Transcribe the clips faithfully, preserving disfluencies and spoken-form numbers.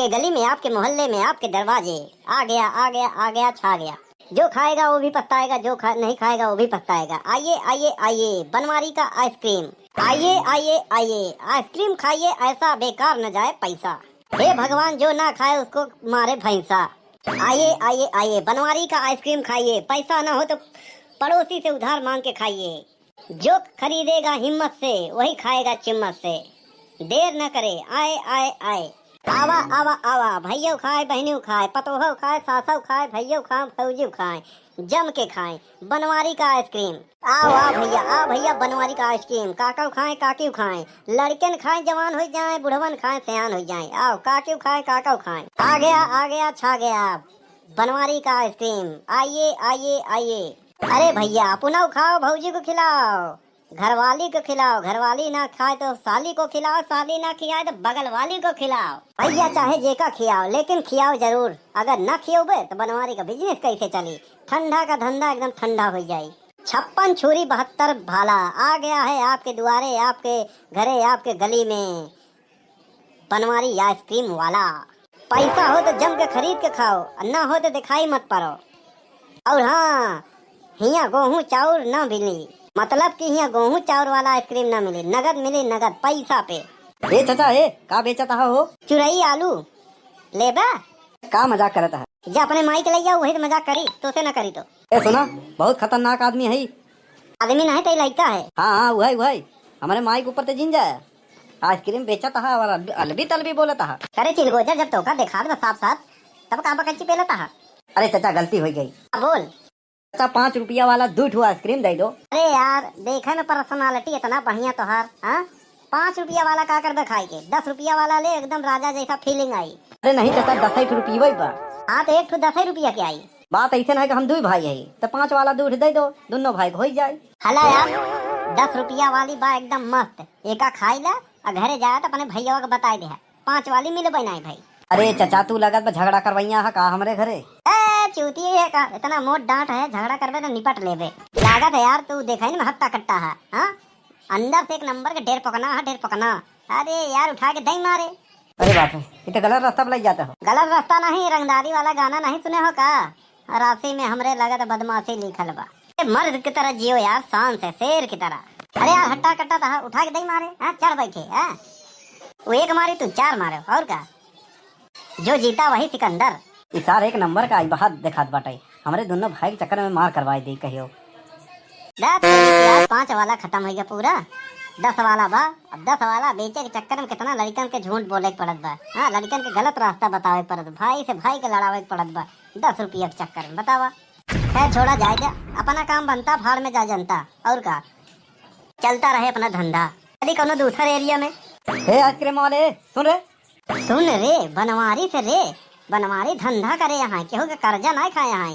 के गली में, आपके मोहल्ले में, आपके दरवाजे, आ गया, आ गया, आ गया, छा गया। जो खाएगा वो भी पछताएगा, जो खा, नहीं खाएगा वो भी पछताएगा। आइए, आइए, आइए, बनवारी का आइसक्रीम। आइए, आइए, आइए, आइसक्रीम खाइए, ऐसा बेकार न जाए पैसा। हे भगवान, जो ना खाए उसको मारे भैंसा। आइए, आइए, आइए, बनवारी का आइसक्रीम खाइए, पैसा ना हो तो पड़ोसी से उधार मांग के खाइए। जो खरीदेगा हिम्मत से, वही खाएगा चिम्मत से। देर न करे, आए, आए, आए। आवा, आवा, आवा, भैयौ खाए, बहिनियो खाए, पतोहौ खाए, सासौ खाए, भैयौ खाए, भौजियो खाए, जम के खाए बनवारी का आइसक्रीम। आओ, आओ भैया, आओ भैया, बनवारी का आइसक्रीम। काकौ खाए, काकियो खाए, लड़कन खाए, जवान हो जाए, बुढ़वन खाए, सयान हो जाए। आओ, काकियो खाए, काकौ खाए। आ गया, आ गया, छा गया बनवारी का आइसक्रीम। आइए, आइए, आइए। अरे भैया, अपनौ खाओ, भौजी को खिलाओ, घरवाली को खिलाओ, घरवाली ना खाए तो साली को खिलाओ, साली ना खिलाए तो बगल वाली को खिलाओ। भैया चाहे जेका खियाओ, लेकिन खियाओ जरूर। अगर ना खियोबे तो बनवारी का बिजनेस कैसे चली? ठंडा का धंधा एकदम ठंडा हो जाई। छप्पन छुरी बहत्तर भाला आ गया है आपके दुआरे, आपके घरे, आपके गली में। बनवारी आइसक्रीम वाला। पैसा हो तो जम के खरीद के खाओ, और ना हो तो दिखाई मत पड़ो। और हाँ, हियाँ गोहूँ चाउर ना मिली, मतलब कि हियाँ गोहूँ चाउर वाला आइसक्रीम ना मिली, नगद मिली, नगद पैसा पे। ए चाचा, ए, का बेचत आहा हो? चुरई आलू लेबा? का मजाक करत आहा? जा अपने माई के लइया, वही से मजाक करी, तोसे ना करी तो। ए सुना, बहुत खतरनाक आदमी है। आदमी नहीं तो लइका है। हाँ, हाँ, वही, वही। हमारे माई के ऊपर ते जिन जाए। आइसक्रीम बेचत आहा और अलबी तलबी बोलत आहा। अरे चिलगोजर, जब तोका देखात बा साफ साफ, तब का बकच्ची पेलत आहा? अरे चाचा, गलती हो गई। हाँ, बोल। चाचा, पाँच रुपया वाला दू ठो आइसक्रीम दे दो। अरे यार, देखे में पर्सनालिटी इतना बढ़िया तोहार, हाँ? पाँच रुपया वाला का करबे खाए के? दस रुपया वाला ले, एकदम राजा जैसा फीलिंग आई। अरे नहीं चाचा, दस ही रुपये बा। हाँ, तो एक ठो दस ही रुपया के आई। बात ऐसे ना है कि हम दुई भाई है, तो पाँच वाला दू ठो दे दो, दोनों भाई को हो ही जाए। हला यार, दस रुपया वाली बा एकदम मस्त, एका खाई ला, आ घरे जाए तो अपने भैया के बताई दे, पाँच वाली मिलबे नाई भाई। अरे चाचा, तू लगत बा झगड़ा करवैया है का हमरे घरे? ए, चूती है का? इतना मोट डांट है, झगड़ा करबे तो निपट लेबे। लागत है यार, तू देखा ही ना हट्टा कट्टा है, हाँ? अंदर से एक नंबर के ढेर पकना है, ढेर पकना। अरे यार, उठा के दई मारे। अरे बाप रे, ये तो गलत रास्ता पे लग जाता हो। गलत रास्ता नहीं, रंगदारी वाला गाना नहीं सुने हो का? राशि में हमरे लगत बदमाशी लिखल बा। ए, मर्द की तरह जियो यार, शान से, शेर की तरह। अरे यार, हट्टा कट्टा तहा, उठा के दई मारे, हाँ, चढ़ बैठे, हाँ। वो एक मारे, तू चार मारे, और का? जो जीता वही सिकंदर। ई सार एक नंबर का आई बहात देखात बाटे, हमरे दोनों भाई के चक्कर में मार करवाई दी कहियो। दस यार, पाँच वाला खत्म हो गया पूरा, दस वाला बा। अब दस वाला बेचे के चक्कर में कितना लड़कन के झूठ बोले के पड़त बा, हाँ, लड़कन के गलत रास्ता बतावे के पड़त, भाई से भाई के लड़ावे के पड़त बा, दस रुपया के चक्कर में, बतावा। खैर, छोड़ा जाए दे, अपना काम बनता, भाड़ में जा जनता, और का, चलता रहे अपना धंधा। यदि कौनो दूसर एरिया में। हे आइसक्रीम वाले, सुन रे। सुन रे, बनवारी से रे, बनवारी धंधा करे यहाँ, केहू के कर्जा ना खाए यहाँ।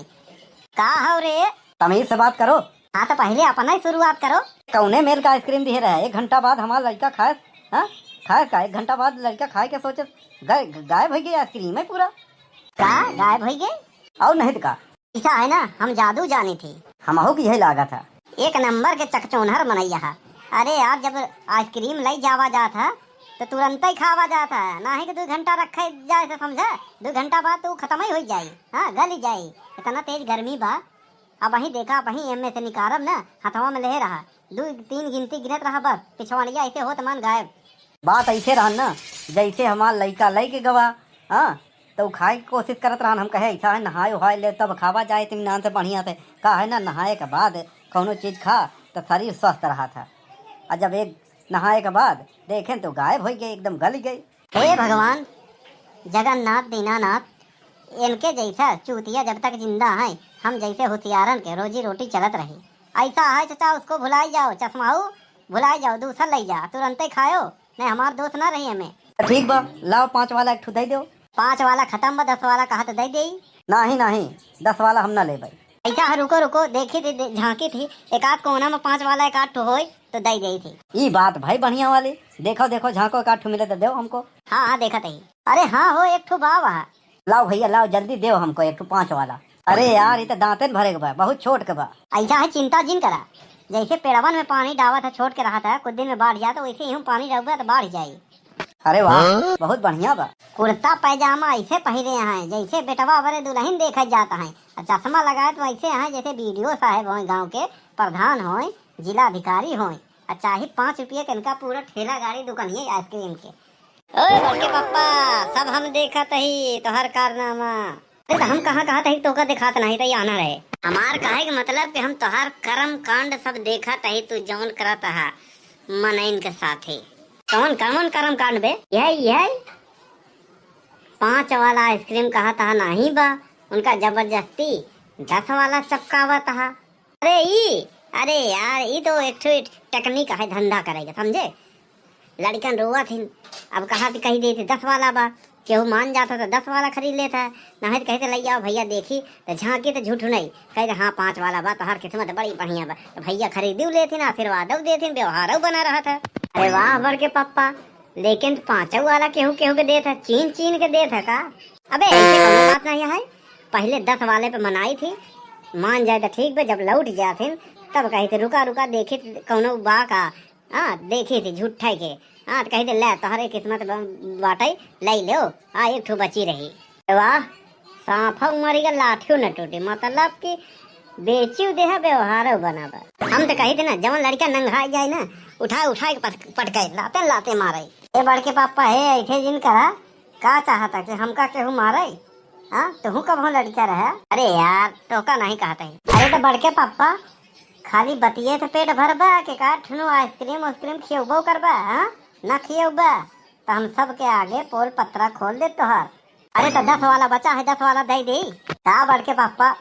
का हो रे? तमीज से बात करो। हाँ, तो पहले अपना ही शुरुआत करो। कौने मेल का आइसक्रीम दिए रहे? एक घंटा बाद हमार लड़का खाए, हाँ? खाए का? एक घंटा बाद लड़का खाए के सोचे, गाय-, गायब हो गई आइसक्रीम है पूरा। का गायब हो गई? और नहीं तो का? ऐसा है ना, हम जादू जानी थी। हमहू की यही लागत है। एक नंबर के चकचोन्हर मनैया है। अरे यार, जब आइसक्रीम लई जावा जात है, तो तुरंत ही खावा जात है, ना ही कि दो घंटा रखे जाए से समझे। दो घंटा बाद तो खत्म ही हो जाई, हाँ, गल ही जाई। इतना तेज गर्मी बा, अब वहीं देखा, वहीं एमे से निकारब ना, हथवा में लेहे रहा, दो तीन गिनती गिनत रहा बस, पिछवाड़िया ऐसे होत मान गायब। बात ऐसे रहन ना, जैसे हमार लइका लइके गवा, हाँ, तो उ खाए के कोशिश करत रहन। हम कहे, "ऐसा है, नहाए उहाए ले, तब खावा जाए इत्मीनान से, बढ़िया से।" का है ना, नहाए के बाद कौनो चीज खा, तो शरीर स्वस्थ रहत है। और जब एक नहाए के बाद देखें, तो गायब हो गए, एकदम गल गए। हे भगवान, जगन्नाथ, दीनानाथ, इनके जैसा चूतिया जब तक जिंदा हैं, हम जैसे होशियारन के रोजी रोटी चलत रही। ऐसा है चाचा, उसको भुलाई जाओ, चश्माऊ भुलाई जाओ, दूसर लई जा, तुरंते खायो, नहीं हमार दोस्त ना रही हमें। तो ठीक बा, लाओ पाँच वाला एक ठो दे दो। पाँच वाला खत्म बा, दस वाला कहा तो दे देई। नहीं, नहीं, दस वाला हम ना लेबै। ऐसा है, रुको, रुको, देखी थी, दे-, झांकी थी, एक आध कोना में पाँच वाला एक आध ठो होई तो दे देई थी। ई बात भाई बढ़िया वाली, देखो, देखो, झांको एक आध ठो मिले तो दो हमको। हाँ, हाँ, देखत ही। अरे हाँ हो, एक ठो बा वहाँ। लाओ भैया, लाओ, जल्दी देव हमको एक ठो पाँच वाला। अरे यार, ये तो दांते न भरे के बा, बहुत छोट के बा। ऐसा है, चिंता जिन करा, जैसे पेड़वन में पानी डावत है, छोट के रहत है, कुछ दिन में बाढ़ जात, वैसे ही हम पानी डालबे तो बाढ़ जाई। अरे वाह, हाँ? बहुत बढ़िया बा। कुर्ता पैजामा ऐसे पहिरे हैं जैसे बेटवा बरे दुल्हन देखे जात हैं, और चश्मा लगाए तो ऐसे हैं जैसे बीडीओ साहब होए, गांव के प्रधान होए, जिला अधिकारी होए, और चाहे पाँच रुपये के इनका पूरा ठेला गाड़ी दुकानिए आइसक्रीम के। ओए बड़के पप्पा, सब हम देखत ही तोहर कारनामा। अरे त हम कहाँ कहत ही तोहका देखात नहीं, त ये आना रहे। हमार कहे के मतलब कि हम तोहार कर्म कांड सब देखत ही, तू जौन करत हा मनइन के साथे। कौन, कौन कर्म कांड बे? यही, यही पाँच वाला आइसक्रीम कहत हा नहीं बा, उनका जबरदस्ती दस वाला चपकावत हा। अरे ई, अरे यार, ई तो एक ठो टेक्निक है धंधा करे के, समझे? लड़िकन रोवत हिन, अब कहा थी, कही देते दस वाला बा, केहू मान जाता तो दस वाला खरीद लेता है, नहीं तो कहते ले आओ भैया देखी, तो झांकी तो झूठ नहीं, कहते हाँ पाँच वाला बा, तोहार किस्मत बड़ी बढ़िया बा, तो भैया खरीदू लेथिन, आशीर्वादो देथिन, व्यवहारो बना रहत है। अरे वाह बड़के पप्पा, लेकिन पाँचों वाला केहू केहू के देत है, चीन चीन के देत है का? अबे ऐसे कौनो बात नहीं है, पहले दस वाले पे मनाई थी, मान जाए तो ठीक बे, जब लौट जाथिन तब कही थे रुका रुका देखी थी कौनो बा का, हाँ देखी थी झूठे के, हाँ तो कही थे ले तोहरे किस्मत ब-, बाटे, ले लो, हाँ एक ठो बची रही। वाह, सांफो मरी गल लाठियो न टूटी, मतलब कि बेचियो देह व्यवहारो बनाबा। हम तो कही थे ना जवन लड़का नंगाई जाए ना, उठाए उठाए के पट-, पटकाए, लाते लाते मारे। ए बड़के पापा हे, ऐसे जिन करा, का चाहता कि हमका केहू मारे? हाँ, तुहू कबहू लड़का रहे? अरे यार, तोहका नहीं कहत ही। अरे तो बड़के पापा, खाली बतिये से पेट भरबा कि का ठुनु आइसक्रीम उस्क्रीम खियौबो करबा? हाँ, ना खियौबा तो हम सबके आगे पोल पत्रा खोल दे तोहार। अरे तो दस वाला बचा है, दस वाला दे दी। का बड़के पापा,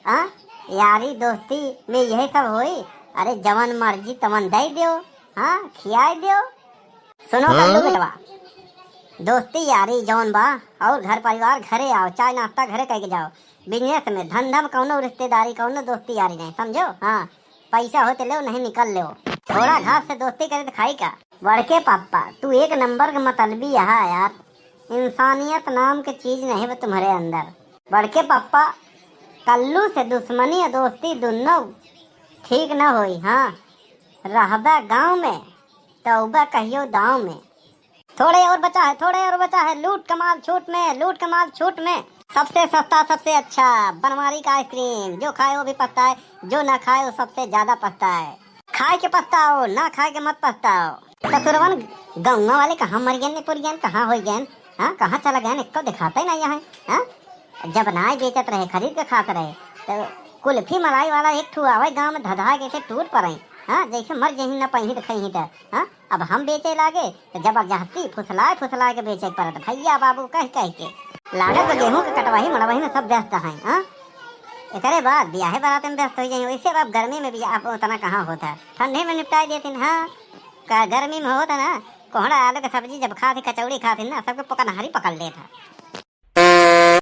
हाँ, यारी दोस्ती में यही सब होई? अरे जवन मर्जी तवन दे दियो, हाँ, खियाए दियो। सुनो हाँ? कल्लू बेटवा, दोस्ती यारी जौन बा और घर परिवार घरे आओ, चाय नाश्ता घरे करके जाओ। बिजनेस में, धंधा में कौनो रिश्तेदारी, कौनो दोस्ती यारी नहीं, समझो? हाँ, पैसा हो तो लेओ, नहीं निकल लेओ। थोड़ा घास से दोस्ती करे तो खाई का? बड़के पापा, तू एक नंबर के मतलबी यहाँ यार, इंसानियत नाम के चीज नहीं बा तुम्हारे अंदर। बड़के पापा, कल्लू से दुश्मनी और दोस्ती दुन्नो ठीक न होई। हाँ, रहबा गाँव में, तौबा कहियो दाँव में। थोड़े और बचा है, थोड़े और बचा है, लूट कमाल छूट में, लूट कमाल छूट में। सबसे सस्ता, सबसे अच्छा बनवारी का आइसक्रीम, जो खाए वो भी पछताए, जो ना खाए वो सबसे ज्यादा पछताए। खाए के पछताओ, ना खाए के मत पछताओ। ससुरवन, गौवा वाले कहाँ मर गए, निपुर गए, कहाँ हो गए, हाँ, कहाँ चला गए, इनको दिखाते ही नहीं है, हाँ। जब नाय बेचत रहे, खरीद के खात रहे, तो कुल्फी मलाई वाला एक ठू आवे गाँव में, धधा के से टूट पड़े, हाँ, जैसे मर जही ना पही तो खही तो, हाँ। अब हम बेचे लागे तो जबरदस्ती फुसलाए फुसलाए के बेचे के पड़त भैया बाबू कह कह के। लागत तो गेहूं के कटवाही मड़वाही में सब व्यस्त हैं, हाँ? एकरे बाद बियाहे बारात में व्यस्त हो जाए। वैसे अब गर्मी में भी आप उतना कहाँ होता है, ठंडे में निपटाए देते हैं, हाँ। का गर्मी में होता ना, कोहड़ा आलू के सब्जी जब खाते, कचौड़ी खाते ना, सबके पकनहारी पकड़ लेता।